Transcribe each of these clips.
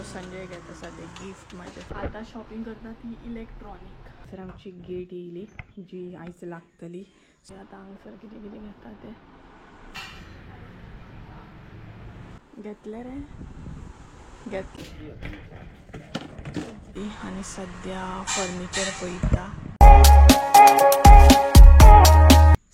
So Sanjay घेता सद्या gift म्हाजें. आतां शॉपिंग करता ती इलेक्ट्रॉनीक. सर आमची गेट येयली जी आयज लागतली. सो आतां हांगसर कितें कितें घेता तें घेतलें रे, घेतलें. आनी सद्या फर्निचर पळयता.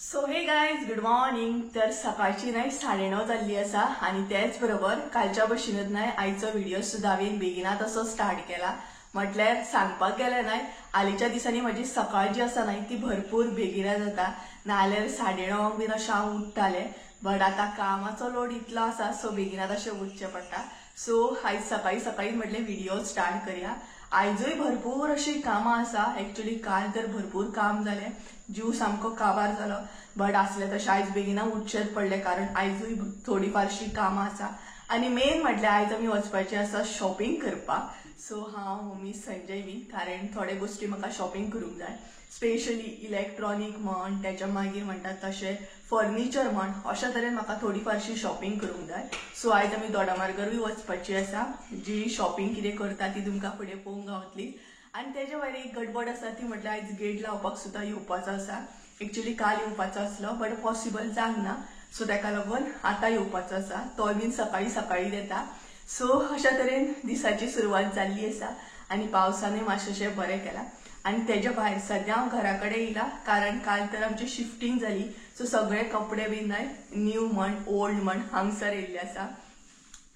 So hey guys, good morning. तर सकाळची न्हय 9:30 जाल्ली आसा आनी तेच बरोबर कालच्या भशेनूच न्हय आयचो व्हिडिओ सुद्दां हांवें बेगिनात असो स्टार्ट केला. म्हटल्यार सांगपाक गेलें न्हय हालींच्या दिसांनी म्हजी सकाळ जी आसा न्हय ती भरपूर बेगिना जाता. नाजाल्यार 9:30 बीन अशें हांव उठ्ठालें, बट आतां कामाचो लोड इतलो आसा सो बेगिनात अशें उठचें पडटा. सो आयज सकाळी सकाळी म्हटलें व्हिडिओ स्टार्ट करया. आयजूय भरपूर अशीं कामां आसा. एक्चुली काल तर भरपूर काम जालें, जीव सामको काबार जालो, बट आसलें तशें आयज बेगिना उठचेंच पडलें कारण आयजूय थोडी फारशी कामां आसा. आनी मेन म्हटल्यार आयज आमी वचपाचें आसा शॉपिंग करपाक. सो हांव, मम्मी, संजय बी, कारण थोडे गोश्टी म्हाका शॉपिंग करूंक जाय, स्पेशली इलेक्ट्रॉनीक म्हण, तेच्या मागीर म्हणटात तशें फर्निचर म्हण, अशा तरेन म्हाका थोडी फारशी शॉपिंग करूंक जाय. सो आयज आमी दोडामार्गारूय वचपाची आसा. जी शॉपिंग कितें करता ती तुमकां फुडें पळोवंक गावतली. आनी तेच्या भायर एक गडबड आसा ती म्हटल्यार आयज गेट लावपाक सुद्दां येवपाचो आसा. एक्चुली काल येवपाचो आसलो बट पॉसिबल जावंक ना, सो तेका लागून आतां येवपाचो आसा. तोय बीन सकाळी सकाळी येता. सो अशा तरेन दिसाची सुरवात जाल्ली आसा आनी पावसानूय मातशें बरें केलां. आनी तेज्या भायर सद्या हांव घरा कडेन येयला कारण काल तर आमची शिफ्टींग जाली. सो सगळे कपडे बीन न्हय न्यू म्हण ओल्ड म्हण हांगसर येयल्ले आसा.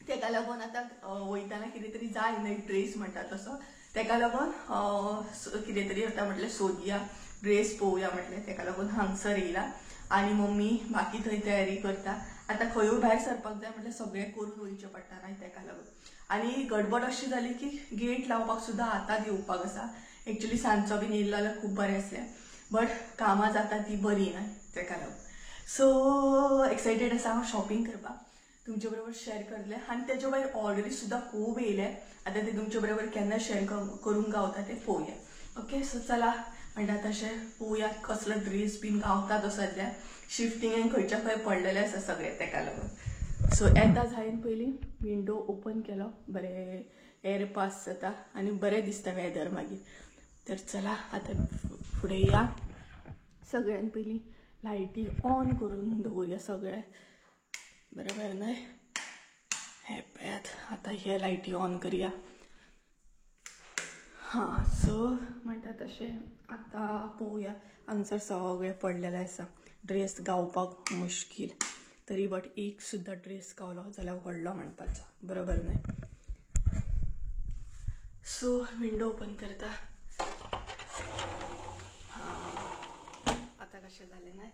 तेका लागून आतां वयताना कितें तरी जाय न्हय ड्रेस म्हणटा तसो, तेका लागून कितें तरी आतां म्हटलें सोदया ड्रेस पळोवया म्हटलें, तेका लागून हांगसर येयला. आनी मम्मी बाकी थंय तयारी करता. आतां खंयूय भायर सरपाक जाय म्हटल्यार सगळें करून वयचें पडटा न्हय, तेका लागून. आनी गडबड अशी जाली की गेट लावपाक सुद्दां आतांच येवपाक आसा. एक्चुली सांजचो बीन येयल्लो जाल्यार खूब बरें आसलें, बट कामां जाता ती बरी न्हय, तेका लागून. सो एक्सायटेड आसा हांव शॉपिंग करपाक, तुमचे बरोबर शेअर करतलें. आनी तेच्या भायर ऑर्डरी सुद्दां खूब येयले, आतां ते तुमचे बरोबर केन्ना शेअर करूंक गावता ते पळोवया. ओके, सो चला म्हणटा तशें पळोवया कसलो ड्रेस बीन गावता तो. सद्या शिफ्टिंगेन खंयच्या खंय पडलेलें आसा सगळें, तेका लागून. सो येता हांवें पयलीं विंडो ओपन केलो, बरें एअर पास जाता आनी बरें दिसता वेदर मागीर. तर चला आतां फुडें या. सगळ्यान पयलीं लायटी ऑन करून दवरुया सगळें, बरोबर न्हय. हे पळयात आतां हे लायटी ऑन करया. हां, सो म्हणटा तशें आतां पळोवया. हांगसर सगळें पडलेलें आसा, ड्रेस गावपाक मुश्कील तरी बट एक सुद्दां ड्रेस गावलो जाल्यार व्हडलो म्हणपाचो, बरोबर न्हय. सो विंडो ओपन करता. आतां कशें जालें न्हय.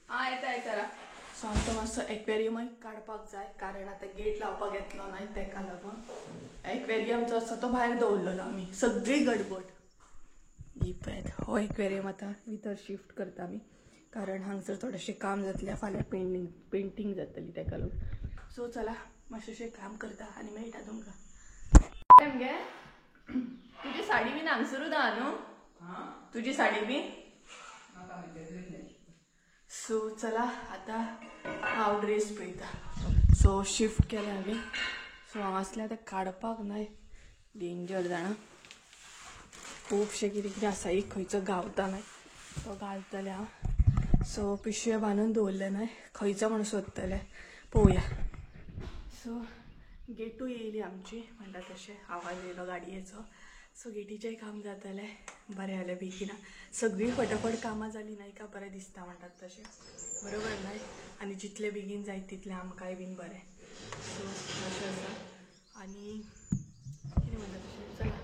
आं, येता येता. सो आमकां मातसो एक्वेरियमय काडपाक जाय कारण आतां गेट लावपाक येतलो न्हय, तेका लागून एक्वेरियम जो आसा तो भायर दवरलेलो आमी. सगळी गडबड ही पळयात. हो एक्वेरियम आतां भितर शिफ्ट करता आमी कारण हांगसर थोडेशें काम जातलें, फाल्यां पेंटींग जातली, तेका लागून. सो चला मातशें काम करता आनी मेळटा तुमकां. मगे तुजी साडी बीन हांगसरूच आहा न्हू, तुजी साडी बी. सो चला आतां हांव ड्रेस पळयता. सो शिफ्ट केलें हांवें. सो हांगासलें आतां काडपाक न्हय डेंजर जाणा, खुबशें कितें कितें आसा. एक खंयचो गावता न्हय तो घालतलें हांव. सो पिशवे बांदून दवरलें न्हय, खंयचो म्हण सोदतलें पळोवया. सो गेटूय येयली आमची म्हणटा तशें आवाज येयलो गाडयेचो. सो गेटीचेंय काम जातलें, बरें जालें बेगिना. सगळीं फटाफट कामां जालीं न्हय का बरें दिसता म्हणटात तशें, बरोबर न्हय. आनी जितलें बेगीन जायत तितलें आमकांय बीन बरें. सो अशें आसा. आनी कितें म्हणटा तशें, चला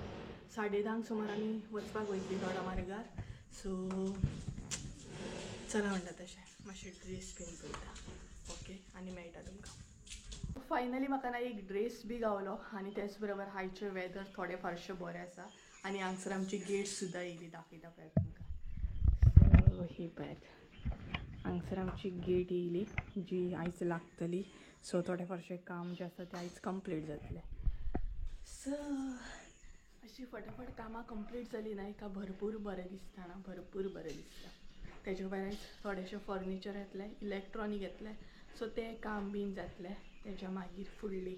10:30 सुमार आमी वचपाक वयतली दोडामार्गार. सो चला म्हणटा तशें मातशें ड्रेस बीन पळयता. ओके, आनी मेळटा तुमकां. फायनली म्हाका ना एक ड्रेस बी गावलो आनी तेच बरोबर आयचें वेदर थोडें फारशें बरें आसा. आनी हांगसर आमची गेट सुद्दां येयली, दाखयता पळयात तुमकां. सो ही पळयात हांगसर आमची गेट येयली जी आयज लागतली. सो थोडें फारशें काम जें आसा तें आयज कंप्लीट जातलें. सो अशी फटाफट कामां कंप्लीट जाली ना एका भरपूर बरें दिसता ना, भरपूर बरें दिसता. तेजे भायर थोडेशें फर्निचर येतलें, इलेक्ट्रॉनीक येतलें, सो तें काम बीन जातलें. तेज्या मागीर फुडली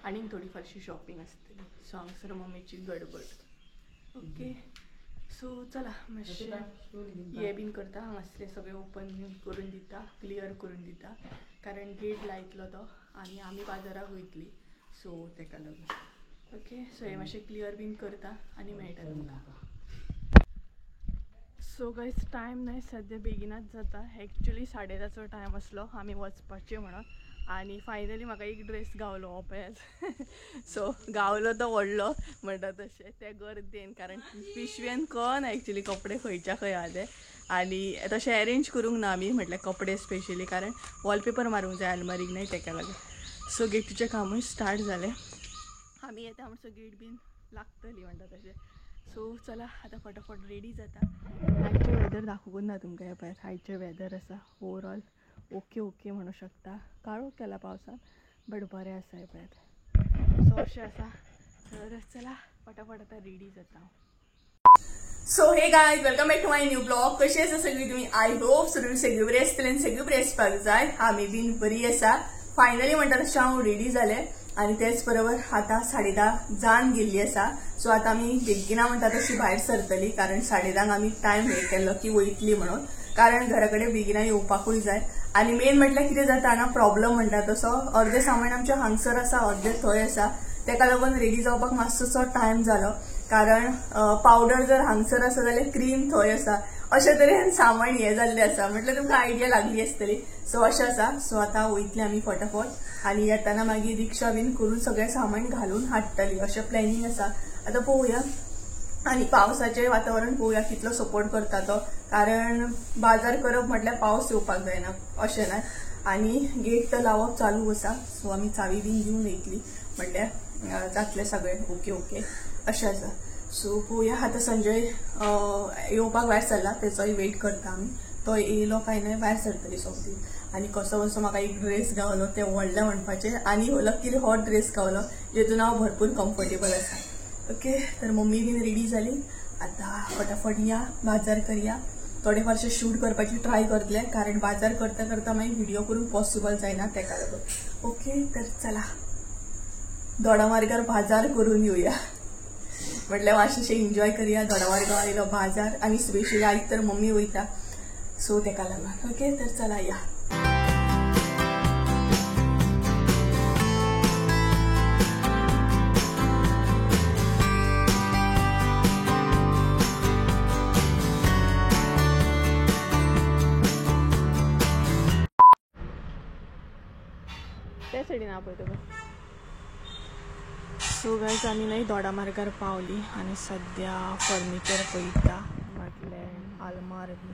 आनीक थोडी फारशी शॉपिंग आसतली. सो हांगसर मम्मीची गडबड. ओके सो चला मातशें हे बीन करता, हांगासले सगळें ओपन बीन करून दिता, क्लियर करून दिता, कारण गेट लायतलो तो आनी आमी बाजाराक वयतली, सो तेका लागून. ओके सो हे मातशें क्लियर बीन करता आनी मेळटा तुमकां. सो गायज टायम न्हय सद्या बेगिनाच जाता. एक्चुली 10:30चो टायम आसलो आमी वचपाचें म्हणून, आनी फायनली म्हाका एक ड्रेस गावलो पळयात. सो गावलो तो व्हडलो म्हणटा तशें ते गर्देन, कारण पिशवेन कळना एक्चुली कपडे खंयच्या खंय आहा ते, आनी तशें एरेंज करूंक ना आमी म्हटल्यार कपडे स्पेशली, कारण वॉलपेपर मारूंक जाय आलमारीक न्हय तेका लागून. सो गेटीचें कामूय स्टार्ट जालें, आमी येता म्हणसर गेट बीन लागतली म्हणटा तशें. सो चला आतां फटाफट रेडी जाता. आयचें वेदर दाखोवंक ना तुमकां, हें पळयात आयचें वेदर आसा ओवरऑल ओके ओके म्हणू शकता. काळोख केला पावसान बट बरें आसा हें पळयात. सो अशें आसा, तर चला फटाफट आतां रेडी जाता. So hey guys, welcome back to my new blog. कशी आसा सगळी तुमी? I hope सगळी सगळी बरी आसतली आनी सगळी बरी आसपाक जाय. आमी बीन बरी आसा. फायनली म्हणटा तशें हांव रेडी जालें आनी तेच बरोबर आतां 10:30 जावन गेल्ली आसा. सो आतां आमी बेगिना म्हणटा तशी भायर सरतली, कारण 10:30 आमी टायम हे केल्लो की वयतली म्हणून, कारण घरा कडेन बेगिना येवपाकूय जाय. आनी मेन म्हटल्यार कितें जाता ना प्रॉब्लम म्हणटा तसो अर्दें सामान आमचें हांगसर आसा, अर्दें थंय आसा, तेका लागून रेडी जावपाक मातसो टायम जालो, कारण पावडर जर हांगसर आसा जाल्यार क्रीम थंय आसा, अशे तरेन सामान हें जाल्लें आसा, म्हटल्यार तुमकां आयडिया लागली आसतली. सो अशें आसा. सो आतां वयतली आमी फटाफट आनी येताना मागीर रिक्षा बीन करून सगळें सामान घालून हाडटली अशें प्लॅनिंग आसा. आतां पळोवया आनी पावसाचें वातावरण पळोवया कितलो सपोर्ट करता तो, कारण बाजार करप म्हटल्यार पावस येवपाक जायना अशें ना. आनी गेट तर लावप चालू आसा, सो आमी चावी बीन घेवन वयतली म्हटल्यार जातलें सगळें ओके ओके अशें आसा. सो पळोवया आतां संजय येवपाक भायर सरला, तेचोय वेट करता आमी, तो येयलो काय न्हय भायर सरतली सोंपती. आनी कसो कसो म्हाका एक ड्रेस गावलो तें व्हडलें म्हणपाचें, आनी लकीली हो ड्रेस गावलो जेतून हांव भरपूर कम्फर्टेबल आसा. ओके तर मम्मी बीन रेडी जाली, आतां फटाफट या बाजार करया. थोडे फारशे शूट करपाची ट्राय करतले, कारण बाजार करता करता मागीर व्हिडिओ करूंक पॉसिबल जायना तेका लागून. ओके तर चला दोडामार्गार बाजार करून येवया, म्हटल्यार मातशें एन्जॉय करया. दोडामार्गार आयलो बाजार आनी स्पेशली आयज तर मम्मी वयता, सो तेका लागून. ओके तर चला या. त्या सायडीन हा पळय तुका. सो गायज आमी न्हय दोडामार्गार पावली आनी सद्या फर्निचर पळयता, म्हटल्यार आलमार बी,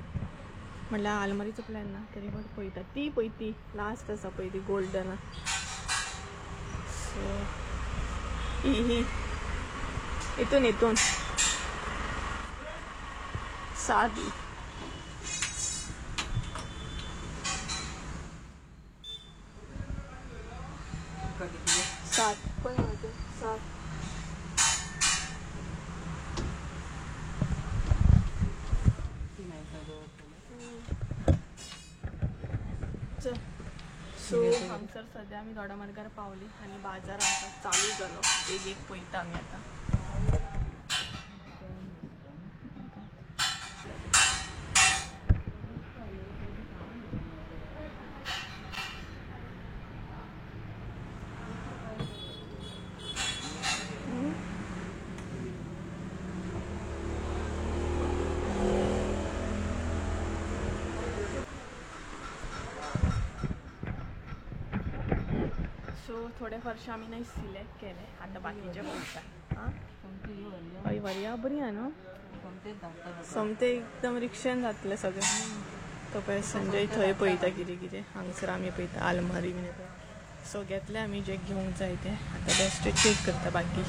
म्हटल्यार आलमारीचो प्लॅन ना तरी पण पळयता ती पळय ती लास्ट आसा पळय ती गोल्डन. सो ही ही हितून हितून सादी सात पळय सात. सो हांगसर सद्या आमी दोडामार्गार पावली आनी बाजार आमचो चालू जालो, एक एक पळयता आमी आतां. सो थोडे फारशे आमी न्हय सिलेक्ट केले, आतां बाकीचे पळयता. हय वरया बरी आहा न्हू, सोमतें एकदम रिक्षेन जातलें सगळें. तो पळय संजय थंय पळयता कितें कितें, हांगसर आमी पळयता आलमारी बीन. सो घेतले आमी जे घेवंक जाय ते, आतां बेश्टे चॅक करता बाकी.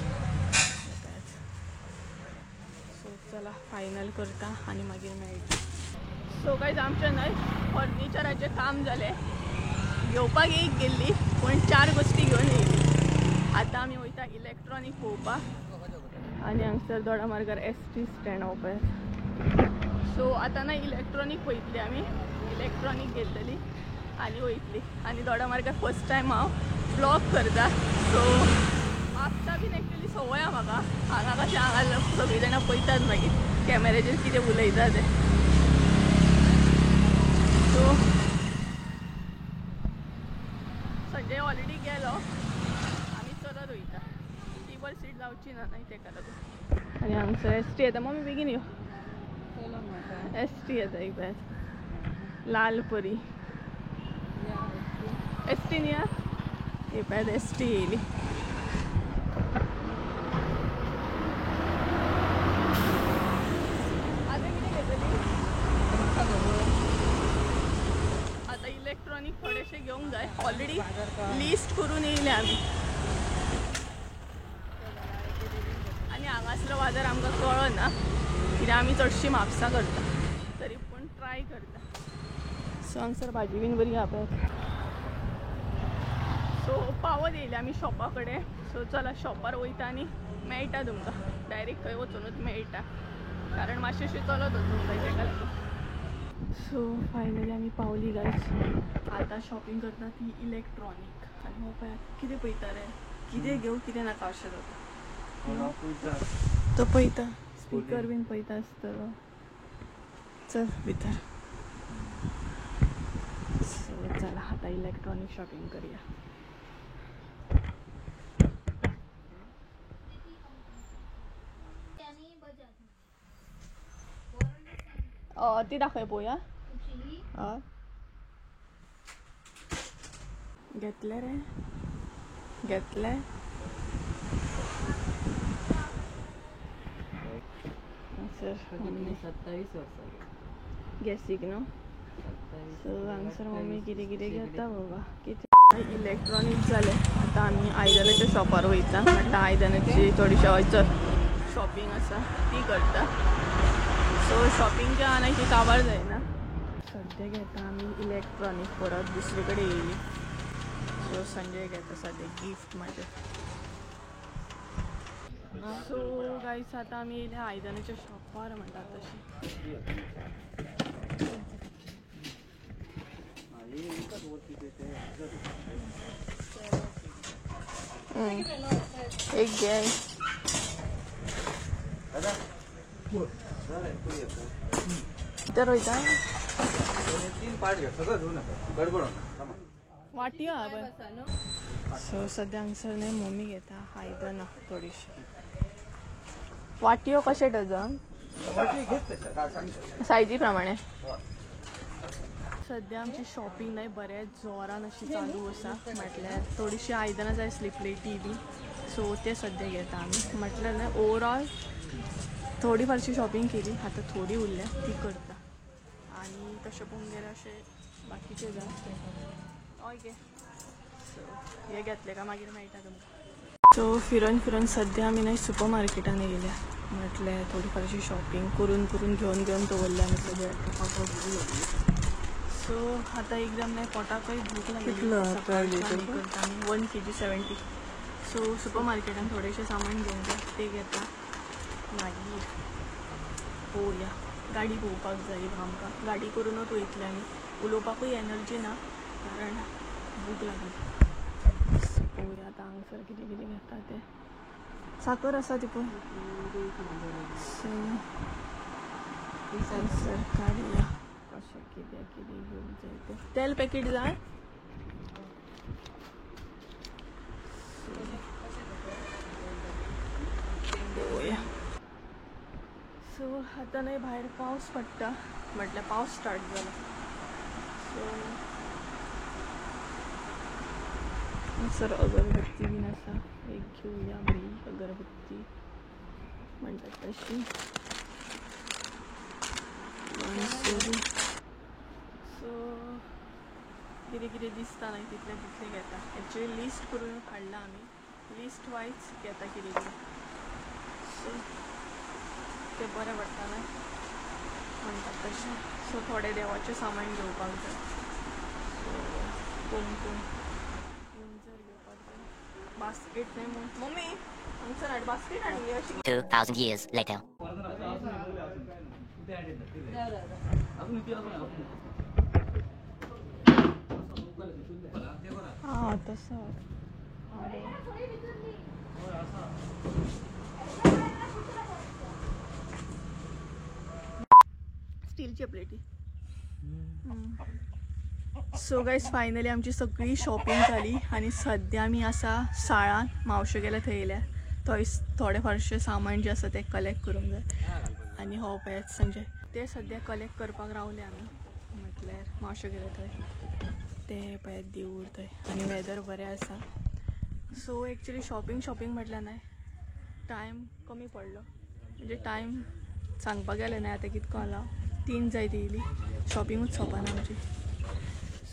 सो चला फायनल करता आनी मागीर मेळटा. सो गायज आमचें न्हय फर्निचराचें काम जालें, घेवपाक एक गेल्ली पूण 4 गोश्टी घेवन येयली. आतां आमी वयता इलेक्ट्रॉनीक पळोवपाक आनी हांगसर दोडामार्गार एस टी स्टँड पळय. सो आतां ना इलेक्ट्रॉनीक पळयतली आमी, इलेक्ट्रॉनीक घेतली आनी वयतली. आनी दोडामार्गार फर्स्ट टायम हांव ब्लॉग करता. सो म्हापसा बीन एक्चुली संवय आहा म्हाका. हांगा कशें हांगा सगळीं जाणां पळयतात मागीर कॅमेऱ्याचेर कितें उलयता तें. सो संजय ऑलरेडी गेलो, आमी चलत वयता. टेबल सीट जावची ना न्हय तेका लागून. आनी हांगसर एस टी येता. मम्मी बेगीन यो. एस टी येता एक पळय, लाल परी एस टी न्ही. हे पळय एस टी येयली. आतां कितें घेतली? आतां इलेक्ट्रॉनीक थोडेशे घेवंक जाय. ऑलरेडी लिस्ट करून येयले आमी. आनी हांगासलो बाजार आमकां कळना कित्याक आमी चडशी म्हापसा करता, तरी पूण ट्राय करता. सो हांगसर भाजी बीन बरी आहा पळय. सो पावत येयले आमी शॉपा कडेन. सो चला शॉपार वयता आनी मेळटा तुमकां. डायरेक्ट थंय वचुनूच मेळटा, कारण मातशें चलत वचूंक जाय तेका लागून. सो फायनली आमी पावली गायज. आतां शॉपिंग करता ती इलेक्ट्रॉनीक. आनी हो पळय कितें पळयता रे, कितें घेवं कितें नाका अशें जाता. तो पळयता स्पीकर बीन पळयता आसतलो. चल भितर. सो चला आतां इलेक्ट्रॉनीक शॉपिंग करूया. ती दाखय पळोवया. हय घेतले रे, घेतले. सर 27 वर्सां गॅसीक न्हू. सो हांगसर मम्मी कितें कितें घेता बाबा. कितें इलेक्ट्रॉनीक जालें. आतां आमी आयदनाच्या शॉपार वयता. म्हणटा आयदनाची थोडीशी हयसर शॉपिंग आसा ती करता. सो शॉपिंग जें आहा न्हय ती काबार जायना. सद्या घेता आमी इलेक्ट्रॉनीक. परत दुसरे कडेन येयली. सो संजय घेता सद्या गिफ्ट म्हाजें. सो गायस आतां आमी येयल्या आयदनाच्या शॉपार म्हणटा तशें. एक घे. भितर वयता वाटयो आहा पळय. सो सद्या हांगसर न्हय मम्मी घेता आयदनां थोडीशी. वाटयो कशें डझन? सायजी प्रमाणे. सद्या आमची शॉपिंग न्हय बऱ्याच जोरान अशी चालू आसा. म्हटल्यार थोडीशी आयदनां जाय आसली प्लेटी बी. सो ते सद्या घेता आमी. म्हटल्यार न्हय ओवरऑल थोडी फारशी शॉपिंग केली. आतां थोडी उरल्या ती करता. आनी तशें पळोवंक गेल्यार अशें बाकीचें जाय. हय गे. सो हे घेतले काय मागीर मेळटा तुमकां. सो फिरून फिरून सद्या आमी न्हय सुपर मार्केटान येयल्या. म्हटल्यार थोडी फारशी शॉपिंग करून करून घेवन घेवन दवरल्या आमी सगळें. सो आतां एकदम न्हय पोटाकय भूक लागली. करता आमी 1 kg 70. सो सुपर मार्केटान थोडेशें सामान घेवंक जाय तें घेता. मागीर पळोवया. गाडी पळोवपाक जाय आमकां. गाडी करूनच वयतले आमी. उलोवपाकूय एनर्जी ना कारण भूक लागली. पळोवया आतां हांगसर कितें कितें घेता तें. साकर आसा ती पळय. सो हांगसर काडया कशें कितें कितें घेवंक जाय तें. तेल पॅकेट जाय. पळोवया. सो आतां न्हय भायर पावस पडटा. म्हटल्यार पावस स्टार्ट जाला. सो सर अगरबत्ती बीन आसा. एक घेवया बरी अगरबत्ती म्हणटात तशी. सो कितें कितें दिसता न्हय तितलें तितलें घेता. एक्चुली लिस्ट करून हाडला आमी. लिस्ट वायज घेता कितें कितें. सो तें बरें पडटा न्हय म्हणटात तशें. सो थोडें देवाचें सामान घेवपाक जाय. सो कुमकूम पिंजर घेवपाक जाय. बास्केट न्हय मम्मी हांगसर हाड बास्केट हाडली अशी. 2000 years later. आं तसो. स्टीलच्या प्लेटी. सो गायज फायनली आमची सगळी शॉपिंग जाली आनी सद्या आमी आसा साळान मावशे गेल्या थंय येयल्या थंय थोडे फारशे सामान जे आसा ते कलेक्ट करूंक जाय. आनी हो पळयात संजय ते सद्या कलेक्ट करपाक रावले आमी म्हटल्यार मावशे गेले थंय ते पळयात देवूळ थंय. आनी वेदर बरें आसा. सो एक्चुली शॉपिंग शॉपिंग म्हटल्यार न्हय टायम कमी पडलो म्हणजे टायम सांगपाक गेलें न्हय आतां कितको जाला 3 जायत येयली शॉपिंगूच सोंपना आमची.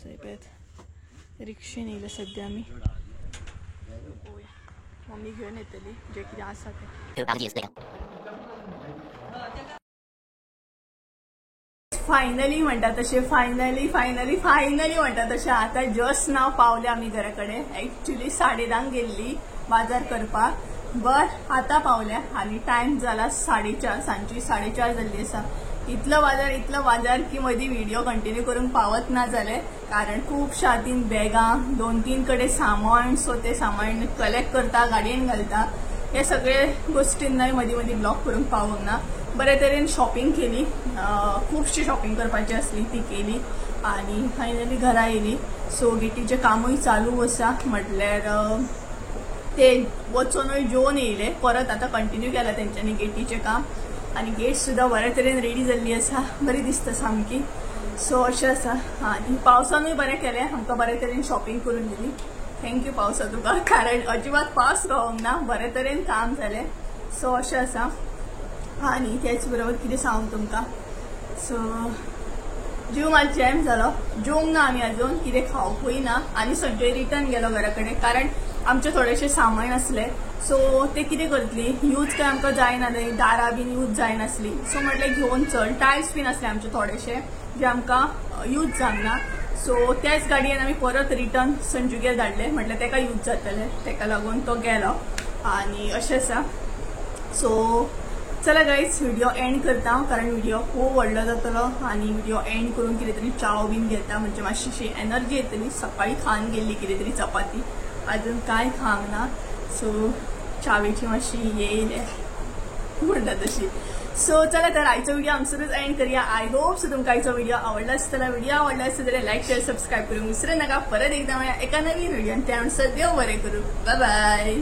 सो पळयात रिक्षेन येयले सद्या आमी. पळोवया मम्मी घेवन येतली जें कितें आसा तें. फायनली म्हणटा तशें फायनली फायनली फायनली म्हणटा तशें आतां जस्ट नाव पावले आमी घरा कडेन. एक्चुली 10:30 गेल्ली बाजार करपाक बट आतां पावल्या आनी टायम जाला 4:30 सांजची 4:30 जाल्ली आसा. इतलो बाजार की मदीं व्हिडिओ कंटिन्यू करूंक पावत ना जाले कारण खुबश्या 3 बॅगां 2-3 कडेन सामान. सो ते सामान कलेक्ट करता गाडयेन घालता हे सगळे गोश्टींनाय मदीं मदीं ब्लॉक करूंक पावूंक ना. बरे तरेन शॉपिंग केली खुबशी शॉपिंग करपाची आसली ती केली आनी फायनली घरा येयली. सो गेटीचें कामूय चालू आसा म्हटल्यार ते वचोनूय जेवन येयले परत आतां कंटिन्यू केलां तेंच्यांनी गेटीचें काम आनी गेट सुद्दां बरे तरेन रेडी जाल्ली आसा बरी दिसता सामकी. सो अशें आसा. आनी पावसानूय बरें केलें आमकां बरे तरेन शॉपिंग करून दिली. Thank you पावसा तुका कारण अजिबात पावस रावंक ना बरे तरेन काम जालें. सो अशें आसा. आनी तेच बरोबर कितें सांगू तुमकां सो जीव मात जॅम जालो जेवंक ना आमी अजून कितें खावपूय ना. आनी संजय रिटर्न गेलो घरा कडेन कारण आमचें थोडेशें सामान आसलें. सो ते कितें करतली यूज काय आमकां जायना न्हय दारां बीन यूज जायनासली. सो म्हटलें घेवन चल टायल्स बीन आसले आमचे थोडेशे जे आमकां यूज जावंक ना. सो त्याच गाडयेन आमी परत रिटर्न संजूगेर धाडले म्हटलें तेका यूज जातलें तेका लागून तो गेलो. आनी अशें आसा. सो चला गायज व्हिडिओ एंड करता कारण व्हिडिओ खूब व्हडलो जातलो आनी व्हिडिओ एंड करून कितें तरी चाव बीन घेता म्हणजे मातशी एनर्जी येतली. सकाळी खावन गेल्ली कितें तरी चपाती अजून कांय खावंक ना. सो चावेची मातशी येयले म्हणटा तशी. सो चला तर आयचो व्हिडिओ हांगसरूच एंड करया. I hope so तुमकां आयचो व्हिडिओ आवडला आसतलो. व्हिडिओ आवडला आसतलो जाल्यार लायक शेअर सबस्क्रायब करूंक विसरू नाका. परत एकदां मेळया एका नवीन व्हिडियोन. त्या म्हणसर देव बरें करूं. बाय बाय.